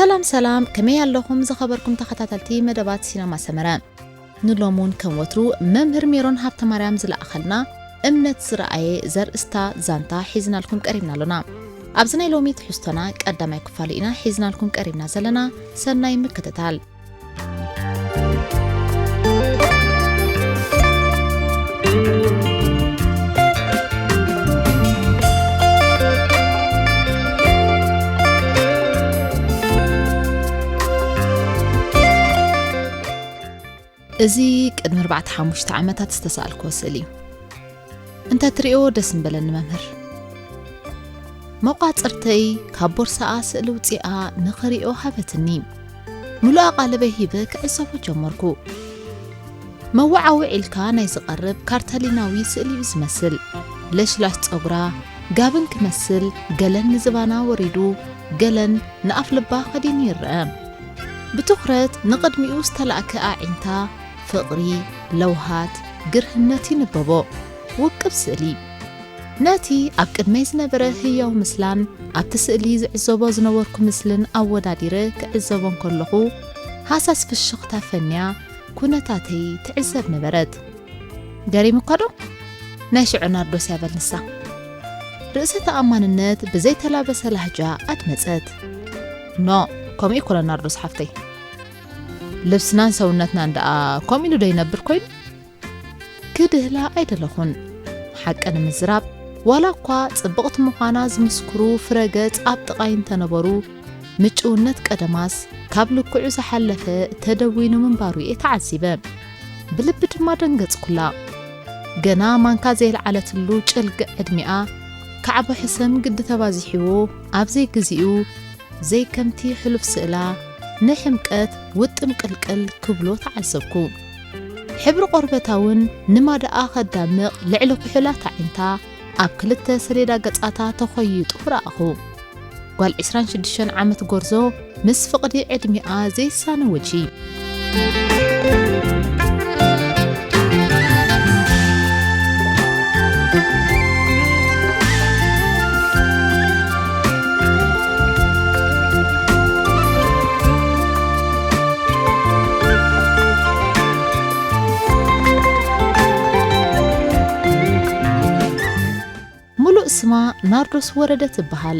ሰላም ሰላም፣ ከመይ ኣለኹም ዝኸበርኩም ተኸታተልቲ መደባት ሲነማ ሰመረ? ንሎሙን ከም ወትሩ መምህር ሜሮን ሃብተማርያም ዝለኣኸልና እምነት ዝረኣየ ዘርእስታ ዛንታ ሒዝናልኩም ቀሪብና ኣሎና። ኣብዚ ናይ ሎሚ ትሕዝቶና ቀዳማይ ክፋሉ ኢና ሒዝናልኩም ቀሪብና ዘለና። ሰናይ ምክትታል። እዚ ቅድሚ ኣርባዕተ ሓሙሽተ ዓመታት ዝተሳእልክዎ ስእሊ እዩ። እንተ ትርእዮ ደስ ምበለኒ መምህር። መቋጽርተይ ካብ ቦርሳኣ ስእሊ ውጺኣ ንኽርእዮ ሃበትኒ። ምሉእ ኣቓልበይ ሂበ ክዕዘቦ ጀመርኩ። መወዓውዒ ኢልካ ናይ ዝቐርብ ካርተሊናዊ ስእሊ እዩ ዝመስል። ለሽላሽ ጸጉራ፣ ጋብን ክመስል፣ ገለን ንዝባና ወሪዱ፣ ገለን ንኣፍ ልባ ከዲኑ ይረአ። ብትኹረት ንቕድሚኡ ዝተላእከ ኣዒንታ፣ ፍቕሪ፣ ለውሃት፣ ግርህነት ይንበቦ። ውቅብ ስእሊ። ነቲ ኣብ ቅድመይ ዝነበረ ህያው ምስላን ኣብቲ ስእሊ ዝዕዘቦ ዝነበርኩ ምስልን ኣወዳዲረ ክዕዘቦ እንከለኹ፣ ሃሳስ ፍሽኽታ ፈንያ ኩነታተይ ትዕዘብ ነበረት። ገሪሙካ ዶ? ናይ ሽዑ ናርዶስ እያ በል ንሳ። ርእሰ ተኣማንነት ብዘይተላበሰ ላህጃ ኣድመጸት። ኖ፣ ከምኡ ኣይኮነን ናርዶስ ሓፍተይ። ልብስናን ሰውነትናን ደኣ ከምኡ ኢሉ ዶ ይነብር ኮይኑ? ክድህላ ኣይደለኹን። ሓቂ ንምዝራብ፣ ዋላ እኳ ጽብቕቲ ምዃና ዝምስክሩ ፍረገጽ ኣብ ጥቓይ እንተነበሩ፣ ምጭውነት ቀደማስ ካብ ልክዑ ዝሓለፈ ተደዊኑ ምንባሩ እየ ተዓዚበ። ብልቢ ድማ ደንገጽኩላ። ገና ማንካ ዘየልዓለትሉ ጭልግዕ ዕድሚኣ፣ ካዕቦ ሕሰም ግዲ ተባዚሕዎ፣ ኣብ ዘይግዚኡ፣ ዘይከምቲ ሕሉፍ ስእላ፣ ንሕምቀት ውጥም ቅልቅል ክብሎ ተዓዘብኩ። ሕብሪ ቆርበታ እውን ንማዳኣ ከዳምቕ ልዕሊ ኩሕላት ኣዒንታ ኣብ ክልተ ሰሌዳ ገጻታ ተኾይጡ ረኣኹ። ጓል ዕስራን ሽዱሽተን ዓመት ጎርዞ ምስ ፍቕዲ ዕድሚኣ ዘይሳነ ወጂ። ሙሉእ ስማ ናርዶስ ወረደ ትበሃል።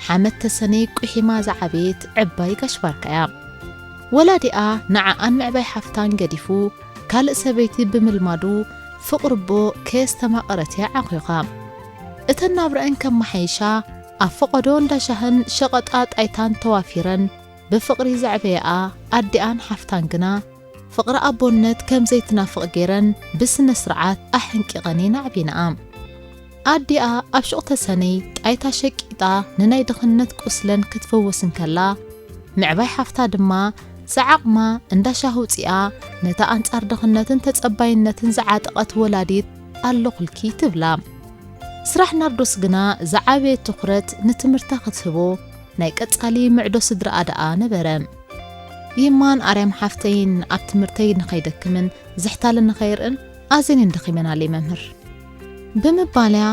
ሓመድ ተሰነይ ቁሒማ ዝዓበየት ዕባይ ጋሽ ባርካ እያ። ወላዲኣ ንዓኣን ምዕባይ ሓፍታን ገዲፉ ካልእ ሰበይቲ ብምልማዱ ፍቕሪ ኣቦ ከየስተማቐረት እያ ዓኺኻ። እተን ናብረአን ከመሓይሻ ኣብ ፈቐዶ እንዳ ሻህን ሸቐጣ ጣይታን ተዋፊረን ብፍቕሪ ዘዕበያኣ ኣዲኣን ሓፍታን ግና ፍቕሪ ኣቦነት ከም ዘይትናፍቕ ገይረን ብስነ ስርዓት ኣሐንቂቐን እየን ኣዕቢናኣ። ኣዲኣ ኣብ ሹቕ ተሰነይ ጣይታ ሸቂጣ ንናይ ድኽነት ቁስለን ክትፍውስ እንከላ፣ ምዕባይ ሓፍታ ድማ ዝዓቕማ እንዳ ሻሂ ኣውጺኣ ነታ ኣንጻር ድኽነትን ተጸባይነትን ዝዓጠቐት ወላዲት ኣለኹልኪ ትብላ። ስራሕ ናርዶስ ግና ዝዓበየ ትኹረት ንትምህርታ ክትህቦ ናይ ቀጻሊ ምዕዶ ስድራኣ ደኣ ነበረ። ይማን ኣርያም ሓፍተይን ኣብ ትምህርተይ ንኸይደክምን ዝሕታለ ንኸይርእን ኣዝየን እየን ደኺመናለይ መምህር። ብምባልያ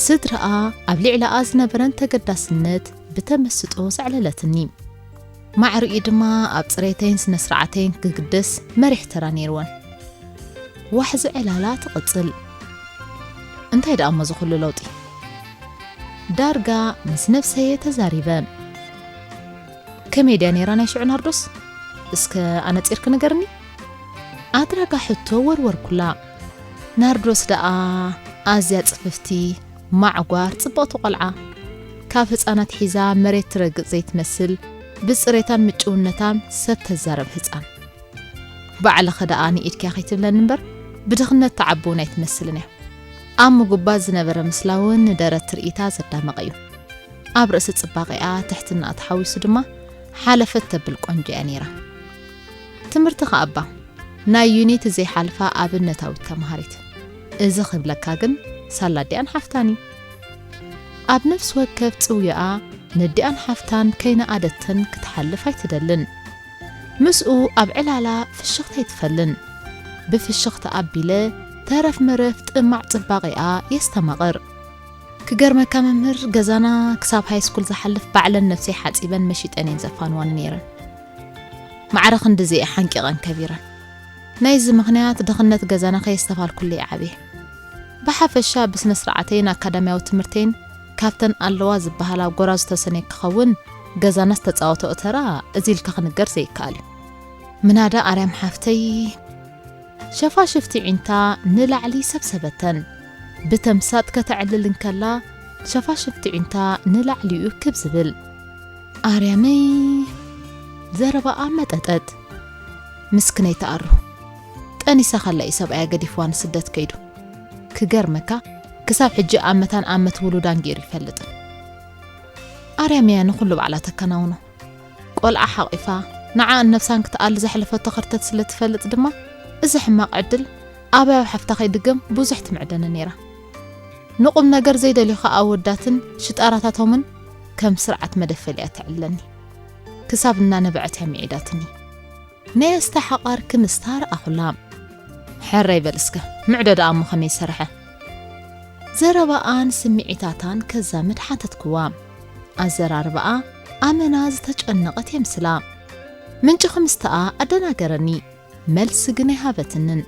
ስድራኣ ኣብ ልዕሊኣ ዝነበረን ተገዳስነት ብተመስጦ ዘዕለለትኒ። ማዕሪኡ ድማ ኣብ ጽሬተይን ስነ ስርዓተይን ክግደስ መሪሕ ተራ ነይርወን። ዋሕዚ ዕላላ ትቕጽል። እንታይ ደኣ እሞ ዝኹሉ ለውጢ? ዳርጋ ምስ ነብሰየ ተዛሪበ። ከመይ ድያ ነይራ ናይ ሽዑ ናርዶስ? እስከ ኣነጺርኪ ንገርኒ። ኣድራጋ ሕቶ ወርወርኩላ። ናርዶስ ደኣ ኣዝያ ጽፍፍቲ፣ ማዕጓር፣ ጽብቕቲ ቆልዓ። ካብ ህጻናት ሒዛ መሬት ትረግጽ ዘይትመስል፣ ብጽሬታን ምጭውነታን ሰብ ተዛረብ ህጻን። ባዕልኺ ደኣ ንኢድኪ ከይትብለኒ እምበር፣ ብድኽነት ትዓቢ እውን ኣይትመስልን እያ። ኣብ ምጉባዝ ዝነበረ ምስላ እውን ንደረት ትርኢታ ዘዳመቐ እዩ። ኣብ ርእሲ ጽባቐኣ ትሕትናኣ ተሓዊሱ ድማ ሓለፈት ተብል ቆንጆ እያ ነይራ። ትምህርቲ ከኣ እባ ናይ ዩኒት ዘይሓልፋ ኣብነታዊት ተምሃሪት። እዚ ክብለካ ግን ሳላ ኣዲኣን ሓፍታን እዩ። ኣብ ነፍሲ ወከፍ ጽውያኣ ነዲኣን ሓፍታን ከይነኣደተን ክትሓልፍ ኣይትደልን። ምስኡ ኣብ ዕላላ ፍሽኽታ ኣይትፈልን። ብፍሽኽታ ኣቢለ ተረፍ መረፍ ጥማዕ ጽባቐኣ የስተማቕር። ክገርመካ መምህር፣ ገዛና ክሳብ ሃይስኩል ዝሓልፍ ባዕለን ነብሰይ ሓጺበን መሺጠን እየን ዘፋንዋኒ ነይረን። ማዕረ ክንድዚ እየ ሓንቂቐን ከቢረን። ናይዚ ምኽንያት ድኽነት ገዛና ከየስተብሃልኩሉ እየ ዓብየ። ብሓፈሻ ብስነ ስርዓተይን ኣካዳሚያዊ ትምህርተይን ካብተን ኣለዋ ዝበሃላ ጎራዙ ተሰንየ ክኸውን፣ ገዛና ዝተጻወተኦ ተራ እዚ ኢልካ ክንገር ዘይከኣል እዩ። ምናዳ ኣርያም ሓፍተይ ሸፋሽፍቲ ዒንታ ንላዕሊ ሰብሰበተን። ብተምሳጥ ከተዕልል እንከላ ሸፋሽፍቲ ዒንታ ንላዕሊኡ ክብ ዝብል። ኣርያመይ ዘረባኣ መጠጠት። ምስክነይ ተኣሩ። ጠኒሳ ከላ እዩ ሰብኣያ ገዲፍዋ ንስደት ከይዱ። ክገርመካ ክሳብ ሕጂ ኣብ መታን ኣመት ውሉዳን ገይሩ ይፈልጥን። ኣርያም እያ ንኹሉ ባዕላ ተከናውኖ። ቆልዓ ሓቒፋ ንዓኣን ነብሳን ክትኣሊ ዘሕለፈቶ ከርተት ስለ ትፈልጥ ድማ እዚ ሕማቕ ዕድል ኣባይ ኣብ ሓፍታ ከይድገም ብዙሕ ትምዕደኒ ነይራ። ንቑም ነገር ዘይደልዩ ከኣ ኣወዳትን ሽጣራታቶምን ከም ስርዓት መደፈሊኣ ተዕልለኒ። ክሳብ እናነበዐት እያ ምዒዳትኒ። ናይ ኣስተሓቓር ክምስታ ረኣኹላ። ሕረይ በል እስከ፣ ምዕዶ ደኣ እሞ ከመይ ሰርሐ? ዘረባኣን ስምዒታታን ከዛምድ ሓተትክዋ። ኣዘራርባኣ ኣመና ዝተጨነቐት የምስላ። ምንጪ ክምስተኣ ኣደናገረኒ፣ መልሲ ግን ኣይሃበትንን።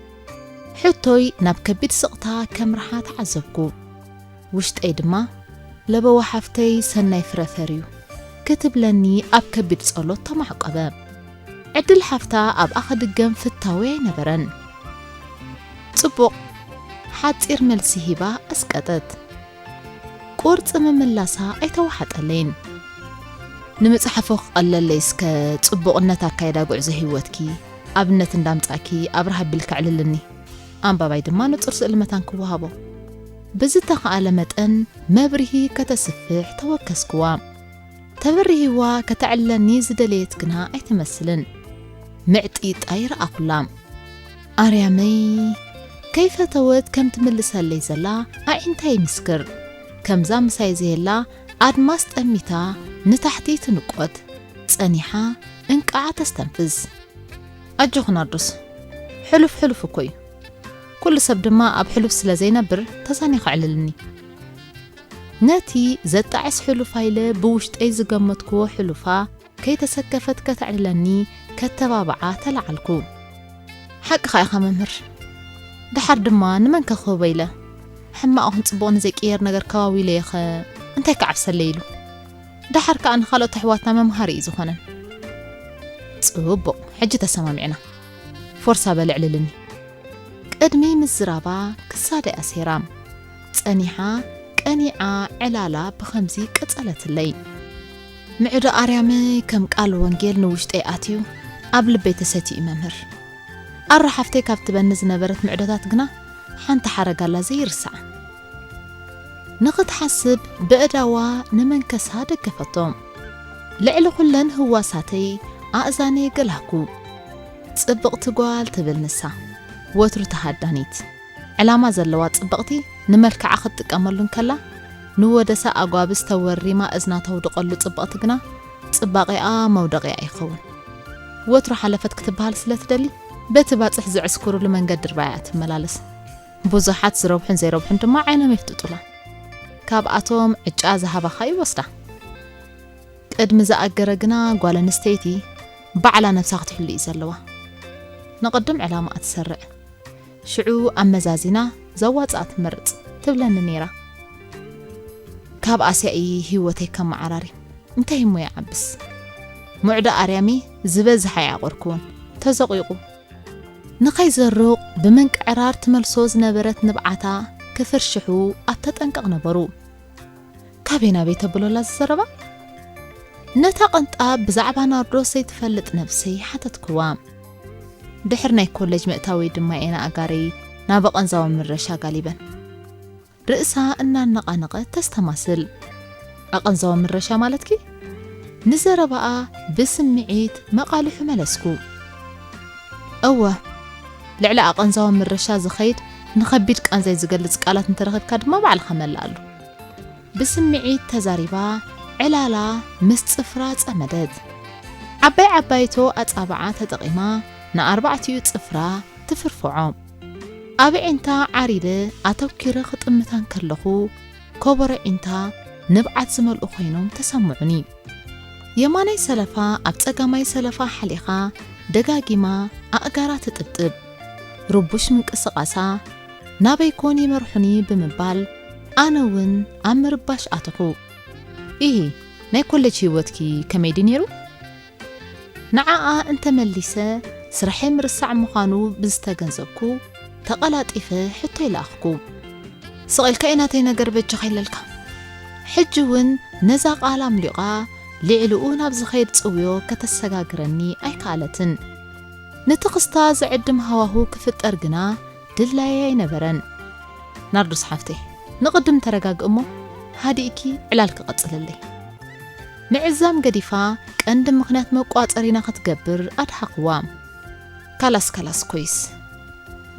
ሕቶይ ናብ ከቢድ ስቕታ ከምርሓ ተዓዘብኩ። ውሽጠይ ድማ፣ ለበዋ ሓፍተይ ሰናይ ፍረ ፈርዩ ክትብለኒ ኣብ ከቢድ ጸሎት ተማዕቆበ። ዕድል ሓፍታ ኣብኣ ክድገም ፍታወይ ኣይነበረን። ጽቡቕ፣ ሓጺር መልሲ ሂባ ኣስቀጠት። ቁርጺ ምምላሳ ኣይተዋሓጠለይን። ንምጽሓፎ ክቐለለይ እስከ ጽቡቕነት ኣካይዳ ጉዕዞ ህይወትኪ ኣብነት እንዳምጻእኪ ኣብርሃ ኣቢልኪ ኣዕልልኒ። ኣንባባይ ድማ ንጹር ስእሊ መታን ክወሃቦ ብዝተኻእለ መጠን መብርሂ ከተስፍሕ ተወከስክዋ። ተበሪህዋ ከተዕልለኒ ዝደለየት ግና ኣይትመስልን። ምዕጢጣ ይረኣኹላ። ኣርያመይ ከይፈተወት ከም ትምልሰለይ ዘላ ኣዒንታ ይምስክር። ከምዛ ምሳይ ዘየላ ኣድማስ ጠሚታ ንታሕቲ ትንቆት። ጸኒሓ እንቃዓ ተስተንፍስ። ኣጆኺ ናርዶስ፣ ሕሉፍ ሕሉፍ እኮ እዩ። ኩሉ ሰብ ድማ ኣብ ሕሉፍ ስለ ዘይነብር ተሳኒኺ ኣዕልልኒ። ነቲ ዘጣዕስ ሕሉፋ ኢለ ብውሽጠይ ዝገመትክዎ ሕሉፋ ከይተሰከፈት ከተዕልለኒ ከተባብዓ ተላዓልኩ። ሓቅኻ ኢኻ መምህር። ደሓር ድማ ንመን ከ ክህቦ ኢለ? ሕማቕ ይኹን ጽቡቕ ንዘይቅየር ነገር ከባቢለየኸ እንታይ ክዓብሰለይ ኢሉ? ደሓር ከኣ ንኻልኦት ኣሕዋትና መምሃሪ እዩ ዝኾነን። ጽቡቕ፣ ሕጂ ተሰማሚዕና። ፎርሳ በሊ ኣዕልልኒ። ቅድሚ ምዝራባ ክሳደይ ኣሴራ። ጸኒሓ ቀኒዓ ዕላላ ብኸምዚ ቀጸለትለይ። ምዕዶ ኣርያመይ ከም ቃል ወንጌል ንውሽጠይ ኣትዩ ኣብ ልበይ ተሰትዩ መምህር። ኣረ ሓፍተይ ካብ ትበኒ ዝነበረት ምዕዶታት ግና ሓንቲ ሓረግ ኣላ ዘይርሳዕ። ንኽትሓስብ ብእዳዋ ንመንከሳ ደገፈቶ። ልዕሊ ኩለን ህዋሳተይ ኣእዛነይ ገላህኩ። ጽብቕቲ ጓል ትብል ንሳ፣ ወትሩ ተሃዳኒት። ዕላማ ዘለዋ ጽብቕቲ ንመልክዓ ክትጥቀመሉ እንከላ፣ ንወደሳ ኣጓብዝ ተወሪማ እዝና ተውድቐሉ ጽብቕቲ ግና፣ ጽባቐኣ መውደቒኣ ይኸውን። ወትሩ ሓለፈት ክትበሃል ስለ ትደሊ፣ በቲ ባጽሕ ዝዕስክሩሉ መንገዲ ርባያ እያ ትመላለስ። ብዙሓት ዝረብሑን ዘይረብሑን ድማ ዓይኖም የፍጥጡላ። ካብኣቶም ዕጫ ዝሃባኻ ይወስዳ። ቅድሚ ዝኣገረ ግና ጓል ኣንስተይቲ ባዕላ ነብሳ ክትሕሉ እዩ ዘለዋ። ንቕድም ዕላማኣ ትሰርዕ። ሽዑ ኣመዛዚና ዘዋጽኣ ትመርጽ ትብለኒ ነይራ። ካብ ኣስያኢ ህይወተይ ከመዓራሪ እንታይ እሞ ይዓብስ? ሙዕዶ ኣርያሚ ዝበዝሕ ኣይዓቆርክዎን። ተዘቒቑ። ንኸይዘሩቕ ብምንቅዕራር ትመልሶ ዝነበረት ንብዓታ ክፍርሽሑ ኣብ ተጠንቀቕ ነበሩ። ካበይ ናበይ ተብሎላ ዝዘረባ? ነታ ቐንጣብ ብዛዕባ ናርዶስ ዘይትፈልጥ ነብሰይ ሓተትክዋ። ድሕሪ ናይ ኮለጅ ምእታወይ ድማ እየን ኣእጋረይ ናብ ኣቐንዛዊ ምረሻ ጋሊበን። ርእሳ እናነቓነቐት ተስተማስል። ኣቐንዛዊ ምረሻ ማለትኪ? ንዘረባኣ ብስምዒት መቓልሑ መለስኩ። እወ፣ ልዕሊ ኣቐንዛዊ ምረሻ ዝኸይድ ንኸቢድ ቃንዛይ ዝገልጽ ቃላት እንተረኺብካ ድማ ባዕልኻ መልኣሉ። ብስምዒት ተዛሪባ ዕላላ ምስ ጽፍራ ጸመደት። ዓባይ ዓባይቶ ኣጻብዓ ተጠቒማ ንኣርባዕቲኡ ጽፍራ ትፍርፍዖ። ኣብ ኣዒንታ ዓሪለ ኣተኲረ ክጥምታ እንከለኹ፣ ኮቦሮ ዒንታ ንብዓት ዝመልኡ ኮይኖም ተሰምዑኒ። የማናይ ሰለፋ ኣብ ጸጋማይ ሰለፋ ሓሊኻ ደጋጊማ ኣእጋራ ትጥብጥብ። ርቡሽ ምንቅስቓሳ ናበይ ኮን ይመርሑኒ ብምባል ኣነ እውን ኣብ ምርባሽ ኣተኹ። ኢሂ፣ ናይ ኮሌጅ ህይወትኪ ከመይ ድዩ ነይሩ? ንዓኣ እንተመሊሰ ስራሐይ ምርሳዕ ምዃኑ ብዝተገንዘብኩ ተቐላጢፈ ሕቶይ ለኣኽኩ። ስቕ ኢልካ እዩ ናተይ ነገር በጃኻ ኢለልካ። ሕጂ እውን ነዛ ቃል ኣምሊቓ ልዕሊኡ ናብ ዝኸይድ ጽውዮ ከተሰጋግረኒ ኣይከኣለትን። ንትኽስታ ዝዕድም ሃዋሁ ክፍጠር ግና ድላየይ ኣይነበረን። ናርዶስ ሓፍተይ፣ ንቕድም ተረጋግእ እሞ ሃዲእኪ ዕላል ክቐጽለለይ። ምዕዛም ገዲፋ ቀንዲ ምኽንያት መቋጸሪና ክትገብር ኣድሃኽዋ። ካላስ ካላስ ኮይስ፣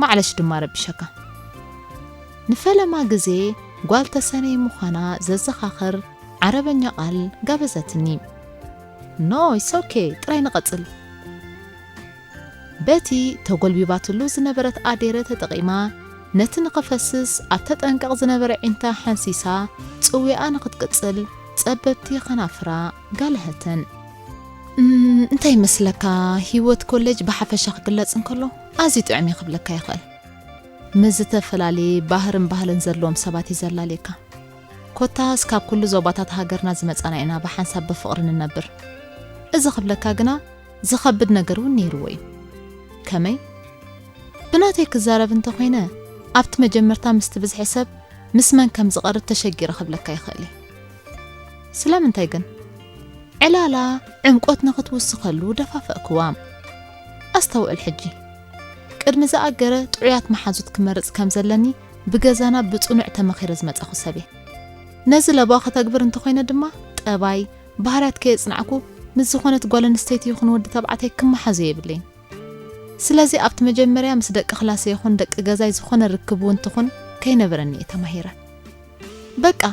ማዕለሽ ድማ ረቢሸካ። ንፈለማ ግዜ ጓል ተሰነይ ምዃና ዘዘኻኽር ዓረበኛ ቃል ጋበዘትኒ። ኖ፣ it's okay፣ ጥራይ ንቐጽል። በቲ ተጎልቢባትሉ ዝነበረት ኣዴረ ተጠቒማ ነቲ ንኽፈስስ ኣብ ተጠንቀቕ ዝነበረ ዒንታ ሓንሲሳ ጽውያኣ ንኽትቅጽል ጸበብቲ ኸናፍራ ጋልሀተን። እም፣ እንታይ ይመስለካ፣ ህይወት ኮሌጅ ብሓፈሻ ክግለጽ እንከሎ ኣዝዩ ጥዑም እዩ ክብለካ ይኽእል። ምስ ዝተፈላለየ ባህርን ባህልን ዘለዎም ሰባት እዩ ዘላልየካ። ኮታስ ካብ ኩሉ ዞባታት ሃገርና ዝመጻና ኢና ብሓንሳብ ብፍቕሪ ንነብር። እዚ ክብለካ ግና ዝኸብድ ነገር እውን ነይርዎ እዩ። ከመይ? ብናተይ ክዛረብ እንተኾይነ፣ ኣብቲ መጀመርታ ምስቲ ብዝሒ ሰብ ምስ መን ከም ዝቐርብ ተሸጊረ ክብለካ ይኽእል እየ። ስለምንታይ ግን? ዕላላ ዕምቆት ንኽትውስኸሉ ደፋፈእክዋ። ኣስተውዕል ሕጂ። ቅድሚ ዝኣገረ ጥዑያት መሓዙት ክመርጽ ከም ዘለኒ ብገዛና ብጽኑዕ ተመኺረ ዝመጻኹ ሰብ እየ። ነዚ ለበዋ ከተግብር እንተኾይነ ድማ ጠባይ፣ ባህርያት ከየጽናዕኩ ምስ ዝኾነት ጓል ኣንስተይቲ ይኹን ወዲ ተባዕታይ ክመሓዞ የብለይን። ስለዚ ኣብቲ መጀመርያ ምስ ደቂ ክላሰይ ይኹን ደቂ ገዛይ ዝኾነ ርክብ እውን ትኹን ከይነበረኒ እየ ተማሂረ። በቃ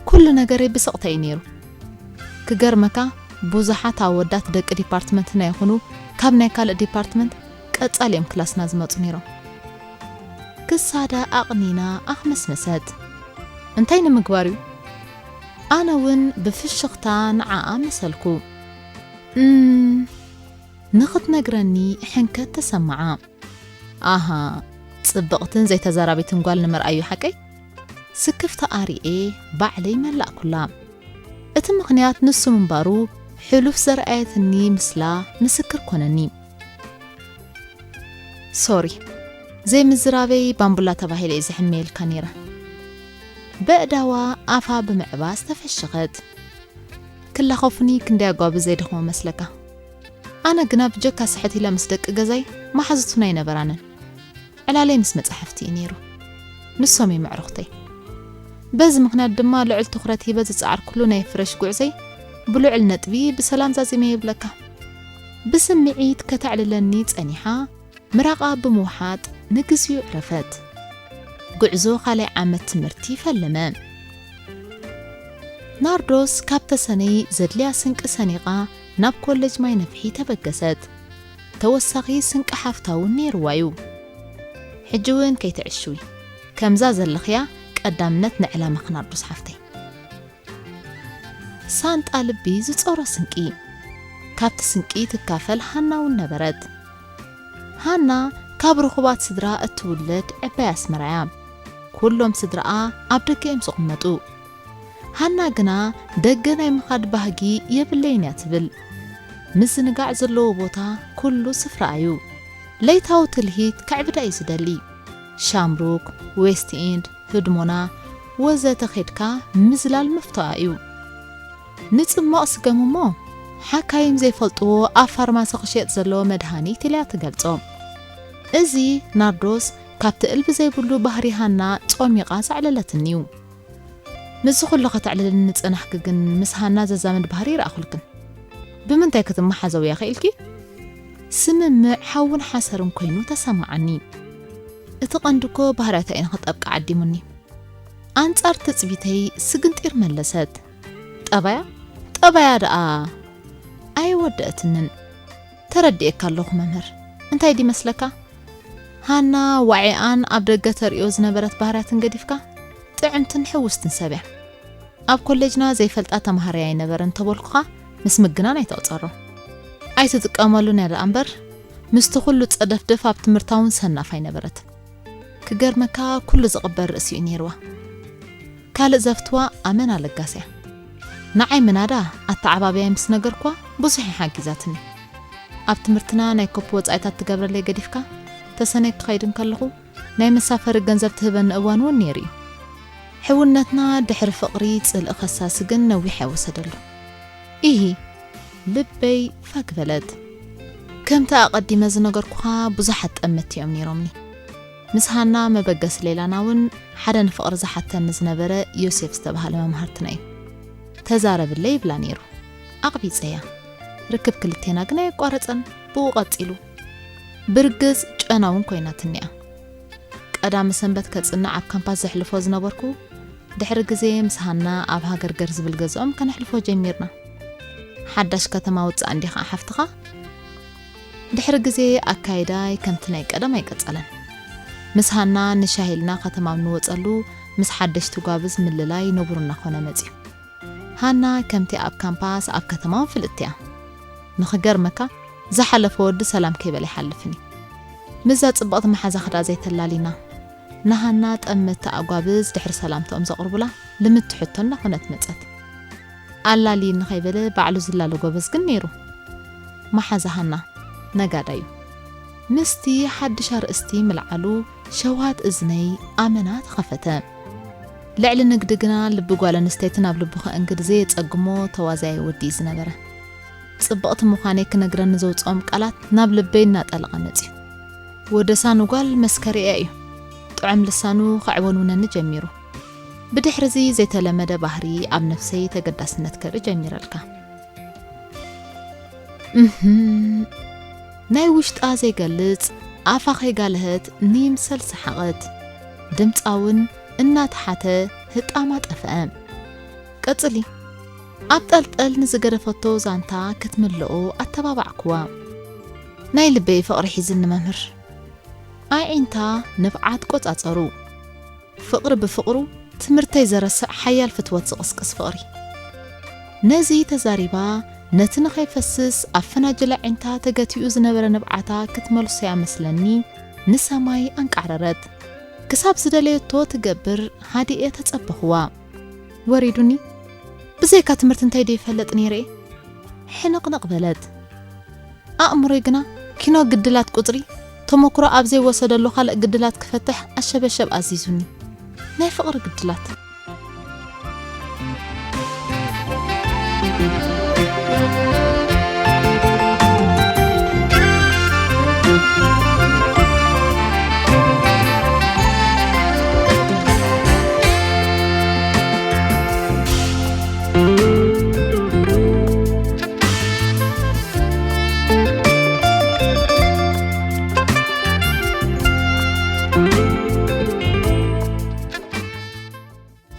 ኩሉ ነገረይ ብስቕታ እዩ ነይሩ። ክገርመካ ብዙሓት ኣወዳት ደቂ ዲፓርትመንትና ይኹኑ ካብ ናይ ካልእ ዲፓርትመንት ቀጻሊ እዮም ክላስና ዝመጹ ነይሮም። ክሳዳ ኣቕኒና ኣኽመስመሰት። እንታይ ንምግባር እዩ? ኣነ እውን ብፍሽኽታ ንዓኣ መሰልኩ። እም፣ ንኽትነግረኒ ሕንከት ተሰምዓ። ኣሃ፣ ጽብቕትን ዘይተዛራቢትን ጓል ንምርኣዩ ሓቀይ? ስክፍታ ኣርኤ ባዕለይ መላእኩላ። እቲ ምኽንያት ንሱ ምንባሩ ሕሉፍ ዘርኣየትኒ ምስላ ምስክር ኮነኒ። ሶሪ፣ ዘይምዝራበይ ባምቡላ ተባሂለ እየ ዝሕመየልካ ነይረ። በእዳዋ ኣፋ ብምዕባስ ተፈሸኸት። ክላኸፉኒ ክንደይ ኣጓብዝ ዘይደኽሞ መስለካ? ኣነ ግና ብጀካ ስሕት ኢለ ምስ ደቂ ገዛይ መሓዙቱና ኣይነበራንን። ዕላለይ ምስ መጻሕፍቲ እዩ ነይሩ። ንሶም እዮም ኣዕሩኽተይ። በዚ ምኽንያት ድማ ልዑል ትኹረት ሂበ ዝጸዓርኩሉ ናይ ፍረሽ ጉዕዘይ ብልዑል ነጥቢ ብሰላም ዛዚመ ይብለካ። ብስምዒት ከተዕልለኒ ጸኒሓ፣ ምራቓ ብምውሓጥ ንግዚኡ ዕረፈት። ጉዕዞ ካልኣይ ዓመት ትምህርቲ ፈለመ። ናርዶስ ካብ ተሰነይ ዘድልያ ስንቂ ሰኒቓ ናብ ኮሌጅ ማይ ነፍሒ ተበገሰት። ተወሳኺ ስንቂ ሓፍታ እውን ነይርዋ እዩ። ሕጂ እውን ከይትዕሽዊ፣ ከምዛ ዘለኽያ ቀዳምነት ንዕላማኺ ናርዶስ ሓፍተይ። ሳንጣ ልቢ ዝጾሮ ስንቂ። ካብቲ ስንቂ ትካፈል ሃና እውን ነበረት። ሃና ካብ ርኹባት ስድራ እትውለድ ዕባይ ኣስመራ እያ። ኩሎም ስድራኣ ኣብ ደገ እዮም ዝቕመጡ። ሃና ግና ደገ ናይ ምኻድ ባህጊ የብለይን እያ ትብል። ምዝንጋዕ ዘለዎ ቦታ ኩሉ ስፍራኣ እዩ። ለይታዊ ትልሂት ከዕብዳ እዩ ዝደሊ። ሻምሩክ፣ ዌስት ኢንድ፣ ህድሞና ወዘተ ኸድካ ምዝላል መፍቶኣ እዩ። ንጽማቕ ስገም እሞ ሓካይም ዘይፈልጥዎ ኣብ ፋርማሲ ክሸየጥ ዘለዎ መድሃኒት ኢላ እያ ትገልጾ። እዚ ናርዶስ ካብቲ እልቢ ዘይብሉ ባህሪ ሃና ጾሚቓ ዘዕለለትኒ እዩ። ምስዚ ኩሉ ከተዕልልኒ ዝጸናሕኪ ግን ምስ ሃና ዘዛምድ ባህሪ ይረኣኹልክን። ብምንታይ ክትመሓዘውያ ኽኢልኪ? ስምምዕ ሓውን ሓሰርን ኮይኑ ተሰማዓኒ። እቲ ቀንዲ እኮ ባህርያታ እዩ ንኽጠብቃ ዓዲሙኒ። ኣንጻር ትጽቢተይ ስግንጢር መለሰት። ጠባያ? ጠባያ ደኣ ኣይወደአትንን። ተረዲኤካ ኣለኹ መምህር። እንታይ ድመስለካ? ሃና ዋዒኣን ኣብ ደገ ተርእዮ ዝነበረት ባህርያትን ገዲፍካ፣ ጥዕምትን ሕውስትን ሰብ እያ። ኣብ ኮሌጅና ዘይፈልጣ ተማሃራይ ኣይነበረን እንተበልኩኻ ምስ ምግናን ኣይትቑጸሮ። ኣይትጥቀመሉን እያ ደኣ እምበር፣ ምስቲ ኩሉ ጸደፍደፍ ኣብ ትምህርታ እውን ሰናፍ ኣይነበረትን። ክገርመካ፣ ኩሉ ዝቕበል ርእሲ እዩ ነይርዋ። ካልእ ዘፍትዋ ኣመና ለጋስ እያ። ንዓይ ምናዳ ኣተዓባብያይ ምስ ነገርኳ ብዙሕ እያ ሓጊዛትኒ። ኣብ ትምህርትና ናይ ኮፒ ወጻኢታት ትገብረለይ ገዲፍካ፣ ተሰነይ ክኸይድ እንከለኹ ናይ መሳፈሪ ገንዘብ ትህበኒ እዋን እውን ነይሩ እዩ። ሕውነትና ድሕሪ ፍቕሪ ጽልኢ ከሳሲ ግን ነዊሕ ኣይወሰደሉ። ኢሂ፣ ልበይ ፋግ በለት። ከምቲ ኣቐዲመ ዝነገርኩኻ ብዙሓት ጠመቲ እዮም ነይሮምኒ። ምስ ሃና መበገሲ ሌላና እውን ሓደ ንፍቕሪ ዝሓተኒ ዝነበረ ዮሴፍ ዝተባህለ መምሃርትና እዩ። "ተዛረብለይ" ይብላ ነይሩ። ኣቕቢጸያ። ርክብ ክልቴና ግን ኣየቋረጸን። ብኡ ቀጺሉ። ብርግጽ ጨና እውን ኮይናትኒ እያ። ቀዳመ ሰንበት ከጽንዕ ኣብ ካምፓስ ዘሕልፎ ዝነበርኩ፣ ድሕሪ ግዜ ምስ ሃና ኣብ ሃገር ገር ዝብል ገዝኦም ከነሕልፎ ጀሚርና። ሓዳሽ ከተማ ውጻእ እንዲኻ ሓፍትኻ? ድሕሪ ግዜ ኣካይዳይ ከምቲ ናይ ቀደም ኣይቀጸለን። ምስ ሃና ንሻሂ ኢልና ከተማ ኣብ ንወጸሉ፣ ምስ ሓደሽቲ ጓብዝ ምልላይ ንቡር እናኾነ መጺኡ። ሃና ከምቲ ኣብ ካምፓስ ኣብ ከተማ እውን ፍልጥቲ እያ። ንኽገርመካ፣ ዝሓለፈ ወዲ ሰላም ከይበለ ይሓልፍን እዩ። ምስዛ ጽብቕቲ መሓዛኺ ደኣ ዘይተላሊና። ንሃና ጠመቲ ኣጓብዝ ድሕሪ ሰላምታኦም ዘቕርቡላ ልምቲ ሕቶ እናኾነት መጸት። ኣላልይኒ ከይበለ ባዕሉ ዝላለ ጎበዝ ግን ነይሩ። መሓዛ ሃና ነጋዳዩ። ምስቲ ሓድሽ ኣርእስቲ ምልዓሉ ሸውሃት እዝነይ ኣመና ተኸፈተ። ልዕሊ ንግዲ ግና ልቢ ጓል ኣንስተይቲ ናብ ልቡ ከእንግድ ዘየጸግሞ ተዋዛያይ ወዲ እዩ ዝነበረ። ጽብቕቲ ምዃነይ ክነግረኒ ዘውጽኦም ቃላት ናብ ልበይ እናጠለቐ መጺኡ። ወደሳኑ ጓል መስከሪያ እዩ። ጥዑም ልሳኑ ከዕወንውነኒ ጀሚሩ። ብድሕርዚ ዘይተለመደ ባህሪ ኣብ ነፍሰይ ተገዳስነት ከርኢ ጀሚረልካ። እህም፣ ናይ ውሽጣ ዘይገልጽ፣ ኣፋ ከይጋለሀት ንይምሰል ሰሓቐት። ድምጻ እውን እናተሓተ ህጣማ ጠፍአ። ቀጽሊ። ኣብ ጠልጠል ንዝገደፈቶ ዛንታ ክትምልኦ ኣተባባዕኩዋ። ናይ ልበይ ፍቕሪ ሒዝኒ መምህር። ኣዒንታ ንብዓት ቆጻጸሩ። ፍቕሪ ብፍቕሩ ትምህርተይ ዘረስዕ ሓያል ፍትወት ዝቕስቅስ ፍቕሪ። ነዚ ተዛሪባ፣ ነቲ ንኸይፈስስ ኣብ ፈናጅል ኣዒንታ ተገቲኡ ዝነበረ ንብዓታ ክትመልሶ'ያ መስለኒ ንሰማይ ኣንቃዕረረት። ክሳብ ዝደለየቶ ትገብር ሃዲኤ ተጸበኽዋ። ወሪዱኒ። ብዘይካ ትምህርቲ እንታይ ደይፈልጥ ነይረ? ሕንቕንቕ በለት። ኣእምሮይ ግና ኪኖ ግድላት ቁጽሪ ተመክሮ ኣብ ዘይወሰደሉ ካልእ ግድላት ክፈትሕ ኣሸበሸብ ኣዚዙኒ። ናይ ፍቕሪ ግድላት።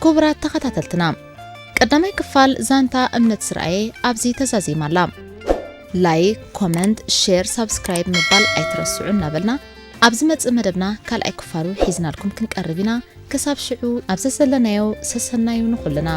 ክቡራት ተኸታተልትና፣ ቀዳማይ ክፋል ዛንታ እምነት ስርኣየ ኣብዚ ተዛዚማ ኣላ። ላይክ፣ ኮመንት፣ ሼር፣ ሳብስክራይብ ምባል ኣይትረስዑ እናበልና፣ ኣብ ዝመጽእ መደብና ካልኣይ ክፋሉ ሒዝናልኩም ክንቀርብ ኢና። ክሳብ ሽዑ፣ ኣብ ዘዘለናዮ ሰሰናዩ ንኹልና።